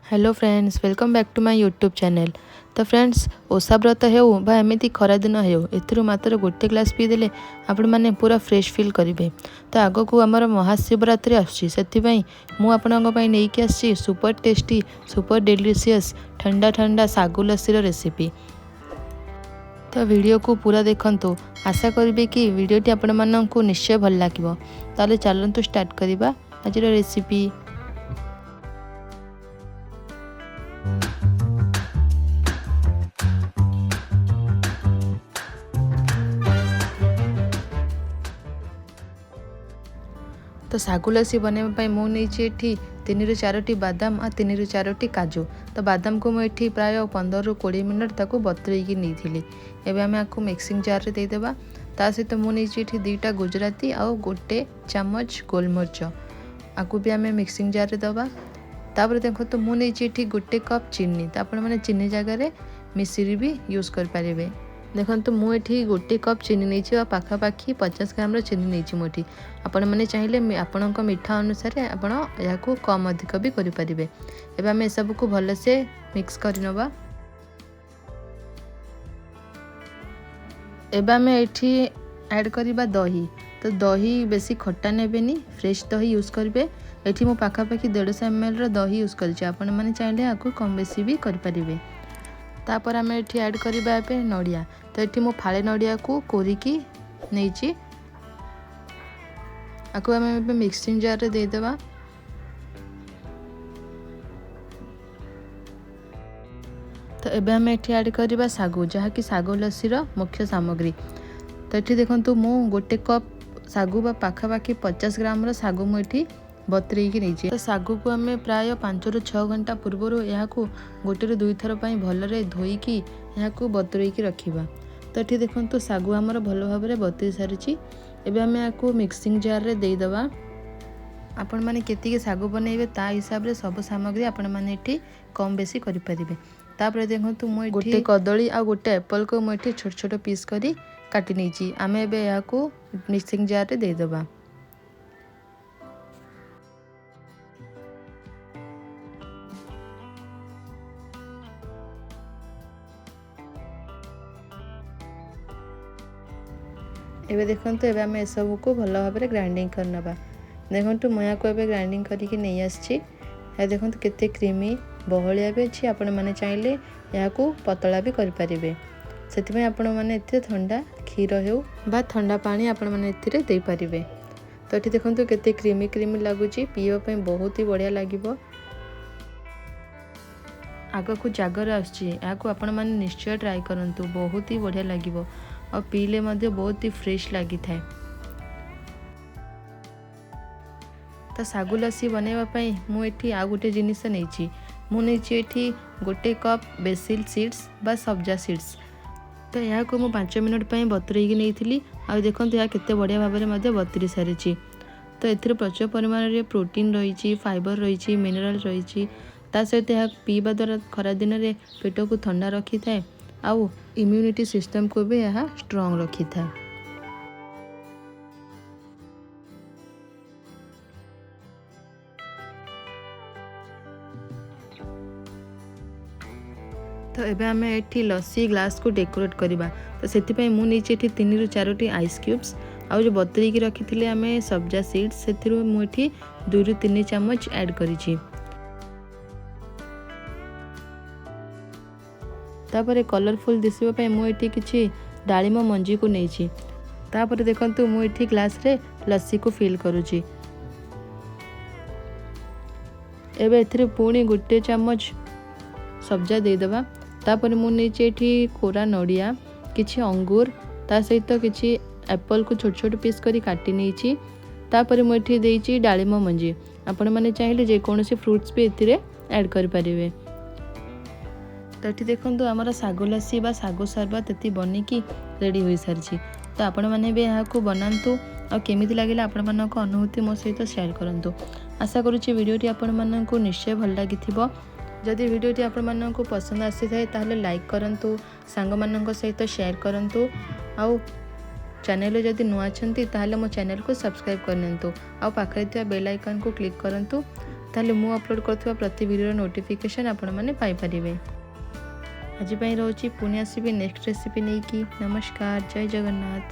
Hello friends, welcome back to my YouTube channel. ତ friends, ଓଷା ବ୍ରତ ହେଉ ବା ଏମିତି ଖରାଦିନ ହେଉ, ଏଥିରୁ ମାତ୍ର ଗୋଟେ ଗ୍ଲାସ୍ ପିଇଦେଲେ ଆପଣମାନେ ପୁରା ଫ୍ରେଶ୍ ଫିଲ୍ କରିବେ। ତ ଆଗକୁ ଆମର ମହାଶିବରାତ୍ରି ଆସୁଛି, ସେଥିପାଇଁ ମୁଁ ଆପଣଙ୍କ ପାଇଁ ନେଇକି ଆସିଛି ସୁପର ଟେଷ୍ଟି, ସୁପର ଡେଲିସିୟସ୍ ଥଣ୍ଡା ଥଣ୍ଡା ଶାଗୁ ଲସିର ରେସିପି। ତ ଭିଡ଼ିଓକୁ ପୁରା ଦେଖନ୍ତୁ, ଆଶା କରିବି କି ଭିଡ଼ିଓଟି ଆପଣମାନଙ୍କୁ ନିଶ୍ଚୟ ଭଲ ଲାଗିବ। ତାହେଲେ ଚାଲନ୍ତୁ ଷ୍ଟାର୍ଟ କରିବା ଆଜିର ରେସିପି। ତ ଶାଗୁ ଲସି ବନାଇବା ପାଇଁ ମୁଁ ନେଇଛି ଏଠି 3ରୁ 4ଟି ବାଦାମ ଆଉ 3ରୁ 4ଟି କାଜୁ। ତ ବାଦାମକୁ ମୁଁ ଏଠି ପ୍ରାୟ 15ରୁ 20 ମିନିଟ୍ ତାକୁ ବତୁରେଇକି ନେଇଥିଲି। ଏବେ ଆମେ ଆକୁ ମିକ୍ସିଂ ଜାର୍ରେ ଦେଇଦେବା। ତା ସହିତ ମୁଁ ନେଇଛି ଏଠି 2ଟା ଗୁଜୁରାତି ଆଉ 1 ଚାମଚ ଗୋଲମରିଚ, ଆକୁ ବି ଆମେ ମିକ୍ସିଂ ଜାର୍ରେ ଦେବା। ତାପରେ ଦେଖନ୍ତୁ, ମୁଁ ନେଇଛି ଏଠି 1 କପ୍ ଚିନି। ତ ଆପଣମାନେ ଚିନି ଜାଗାରେ ମିଶିରି ବି ୟୁଜ୍ କରିପାରିବେ। ଦେଖନ୍ତୁ, ମୁଁ ଏଠି 1 କପ୍ ଚିନି ନେଇଛି ଆଉ ପାଖାପାଖି 50 ଗ୍ରାମର ଚିନି ନେଇଛି ମୁଁ ଏଠି। ଆପଣମାନେ ଚାହିଁଲେ ଆପଣଙ୍କ ମିଠା ଅନୁସାରେ ଆପଣ ଏହାକୁ କମ୍ ଅଧିକ ବି କରିପାରିବେ। ଏବେ ଆମେ ଏସବୁକୁ ଭଲସେ ମିକ୍ସ କରିନେବା। ଏବେ ଆମେ ଏଠି ଆଡ଼୍ କରିବା ଦହି। ତ ଦହି ବେଶୀ ଖଟା ନେବେନି, ଫ୍ରେଶ୍ ଦହି ୟୁଜ୍ କରିବେ। ଏଠି ମୁଁ ପାଖାପାଖି 150 ଏମ୍ ଏଲ୍ର ଦହି ୟୁଜ୍ କରିଛି, ଆପଣମାନେ ଚାହିଁଲେ ଏହାକୁ କମ୍ ବେଶୀ ବି କରିପାରିବେ। ତାପରେ ଆମେ ଏଠି ଆଡ଼୍ କରିବା ଏବେ ନଡ଼ିଆ। ତ ଏଠି ମୁଁ ଫାଳେ ନଡ଼ିଆକୁ କୋରିକି ନେଇଛି, ଆକୁ ଆମେ ଏବେ ମିକ୍ସିଂ ଜାର୍ରେ ଦେଇଦେବା। ତ ଏବେ ଆମେ ଏଠି ଆଡ଼୍ କରିବା ଶାଗୁ, ଯାହାକି ଶାଗୁ ଲସିର ମୁଖ୍ୟ ସାମଗ୍ରୀ। ତ ଏଠି ଦେଖନ୍ତୁ, ମୁଁ 1 କପ୍ ଶାଗୁ ବା ପାଖାପାଖି 50 ଗ୍ରାମର ଶାଗୁ ମୁଁ ଏଠି ବତୁରେଇକି ନେଇଛି। ତ ଶାଗୁକୁ ଆମେ ପ୍ରାୟ 5ରୁ 6 ଘଣ୍ଟା ପୂର୍ବରୁ ଏହାକୁ 1ରୁ 2 ଥର ପାଇଁ ଭଲରେ ଧୋଇକି ଏହାକୁ ବତୁରେଇକି ରଖିବା। ତ ଏଠି ଦେଖନ୍ତୁ, ଶାଗୁ ଆମର ଭଲ ଭାବରେ ବତୁରି ସାରିଛି। ଏବେ ଆମେ ଏହାକୁ ମିକ୍ସିଂ ଜାର୍ରେ ଦେଇଦେବା। ଆପଣମାନେ କେତିକି ଶାଗୁ ବନେଇବେ ତା ହିସାବରେ ସବୁ ସାମଗ୍ରୀ ଆପଣମାନେ ଏଠି କମ୍ ବେଶୀ କରିପାରିବେ। ତାପରେ ଦେଖନ୍ତୁ, ମୁଁ ଏଠି 1 କଦଳୀ ଆଉ 1 ଆପଲ୍କୁ ମୁଁ ଏଠି ଛୋଟ ଛୋଟ ପିସ୍ କରି କାଟି ନେଇଛି। ଆମେ ଏବେ ଏହାକୁ ମିକ୍ସିଂ ଜାର୍ରେ ଦେଇଦେବା। ଏବେ ଦେଖନ୍ତୁ, ଏବେ ଆମେ ଏସବୁକୁ ଭଲ ଭାବରେ ଗ୍ରାଇଣ୍ଡିଙ୍ଗ କରିନେବା। ଦେଖନ୍ତୁ, ମୁଁ ଏହାକୁ ଏବେ ଗ୍ରାଇଣ୍ଡିଙ୍ଗ କରିକି ନେଇ ଆସିଛି। ଏହା ଦେଖନ୍ତୁ କେତେ କ୍ରିମି ବହଳିଆ ବି ଅଛି। ଆପଣମାନେ ଚାହିଁଲେ ଏହାକୁ ପତଳା ବି କରିପାରିବେ। ସେଥିପାଇଁ ଆପଣମାନେ ଏଥିରେ ଥଣ୍ଡା କ୍ଷୀର ହେଉ ବା ଥଣ୍ଡା ପାଣି ଆପଣମାନେ ଏଥିରେ ଦେଇପାରିବେ। ତ ଏଠି ଦେଖନ୍ତୁ କେତେ କ୍ରିମି କ୍ରିମି ଲାଗୁଛି, ପିଇବା ପାଇଁ ବହୁତ ହି ବଢ଼ିଆ ଲାଗିବ। ଆଗକୁ ଜାଗର ଆସୁଛି, ଏହାକୁ ଆପଣମାନେ ନିଶ୍ଚୟ ଟ୍ରାଏ କରନ୍ତୁ, ବହୁତ ହି ବଢ଼ିଆ ଲାଗିବ ଆଉ ପିଇଲେ ମଧ୍ୟ ବହୁତ ହି ଫ୍ରେଶ୍ ଲାଗିଥାଏ। ତ ଶାଗୁ ଲସି ବନେଇବା ପାଇଁ ମୁଁ ଏଠି ଆଉ ଗୋଟେ ଜିନିଷ ନେଇଛି। ମୁଁ ନେଇଛି ଏଠି 1 କପ୍ ବେସିଲ୍ ସିଡ଼୍ସ ବା ସବ୍ଜା ସିଡ଼୍ସ। ତ ଏହାକୁ ମୁଁ 5 ମିନିଟ୍ ପାଇଁ ବତୁରେଇକି ନେଇଥିଲି ଆଉ ଦେଖନ୍ତୁ ଏହା କେତେ ବଢ଼ିଆ ଭାବରେ ମଧ୍ୟ ବତୁରି ସାରିଛି। ତ ଏଥିରେ ପ୍ରଚୁର ପରିମାଣରେ ପ୍ରୋଟିନ୍ ରହିଛି, ଫାଇବର ରହିଛି, ମିନେରାଲ୍ ରହିଛି। ତା ସହିତ ଏହା ପିଇବା ଦ୍ୱାରା ଖରାଦିନରେ ପେଟକୁ ଥଣ୍ଡା ରଖିଥାଏ ଆଉ ଇମ୍ୟୁନିଟି ସିଷ୍ଟମକୁ ବି ଏହା ଷ୍ଟ୍ରଙ୍ଗ ରଖିଥାଏ। ତ ଏବେ ଆମେ ଏଠି ଲସି ଗ୍ଲାସ୍କୁ ଡେକୋରେଟ୍ କରିବା। ତ ସେଥିପାଇଁ ମୁଁ ନେଇଛି ଏଠି 3ରୁ 4ଟି ଆଇସ୍ କ୍ୟୁବ୍ସ ଆଉ ଯେଉଁ ବତୁରେଇକି ରଖିଥିଲେ ଆମେ ସବ୍ଜା ସିଡ଼୍ସ, ସେଥିରୁ ମୁଁ ଏଠି 2ରୁ 3 ଚାମଚ ଆଡ଼୍ କରିଛି। ତାପରେ କଲରଫୁଲ୍ ଦିଶିବା ପାଇଁ ମୁଁ ଏଠି କିଛି ଡାଳିମ୍ବ ମଞ୍ଜିକୁ ନେଇଛି। ତାପରେ ଦେଖନ୍ତୁ, ମୁଁ ଏଠି ଗ୍ଲାସ୍ରେ ଲସିକୁ ଫିଲ୍ କରୁଛି। ଏବେ ଏଥିରେ ପୁଣି 1 ଚାମଚ ସବ୍ଜା ଦେଇଦେବା। ତାପରେ ମୁଁ ନେଇଛି ଏଠି କୋରା ନଡ଼ିଆ, କିଛି ଅଙ୍ଗୁର, ତା ସହିତ କିଛି ଆପଲ୍କୁ ଛୋଟ ଛୋଟ ପିସ୍ କରି କାଟି ନେଇଛି। ତାପରେ ମୁଁ ଏଠି ଦେଇଛି ଡାଳିମ୍ବ ମଞ୍ଜି। ଆପଣମାନେ ଚାହିଁଲେ ଯେକୌଣସି ଫ୍ରୁଟ୍ସ ବି ଏଥିରେ ଆଡ଼୍ କରିପାରିବେ। ତ ଏଠି ଦେଖନ୍ତୁ, ଆମର ଶାଗୁ ଲସି ବା ଶାଗୁ ସରବତ ଏଠି ବନିକି ରେଡ଼ି ହୋଇସାରିଛି। ତ ଆପଣମାନେ ବି ଏହାକୁ ବନାନ୍ତୁ ଆଉ କେମିତି ଲାଗିଲା ଆପଣମାନଙ୍କ ଅନୁଭୂତି ମୋ ସହିତ ସେୟାର କରନ୍ତୁ। ଆଶା କରୁଛି ଭିଡ଼ିଓଟି ଆପଣମାନଙ୍କୁ ନିଶ୍ଚୟ ଭଲ ଲାଗିଥିବ। ଯଦି ଭିଡ଼ିଓଟି ଆପଣମାନଙ୍କୁ ପସନ୍ଦ ଆସିଥାଏ, ତାହେଲେ ଲାଇକ୍ କରନ୍ତୁ, ସାଙ୍ଗମାନଙ୍କ ସହିତ ସେୟାର କରନ୍ତୁ ଆଉ ଚ୍ୟାନେଲରେ ଯଦି ନୂଆ ଅଛନ୍ତି, ତାହେଲେ ମୋ ଚ୍ୟାନେଲକୁ ସବସ୍କ୍ରାଇବ୍ କରିନିଅନ୍ତୁ ଆଉ ପାଖରେ ଥିବା ବେଲ୍ ଆଇକନ୍କୁ କ୍ଲିକ୍ କରନ୍ତୁ। ତାହେଲେ ମୁଁ ଅପଲୋଡ଼ କରୁଥିବା ପ୍ରତି ଭିଡ଼ିଓର ନୋଟିଫିକେସନ୍ ଆପଣମାନେ ପାଇପାରିବେ। ଆଜି ପାଇଁ ରହୁଛି, ପୁଣି ଆସିବି ନେକ୍ସଟ ରେସିପି ନେଇକି। ନମସ୍କାର, ଜୟ ଜଗନ୍ନାଥ।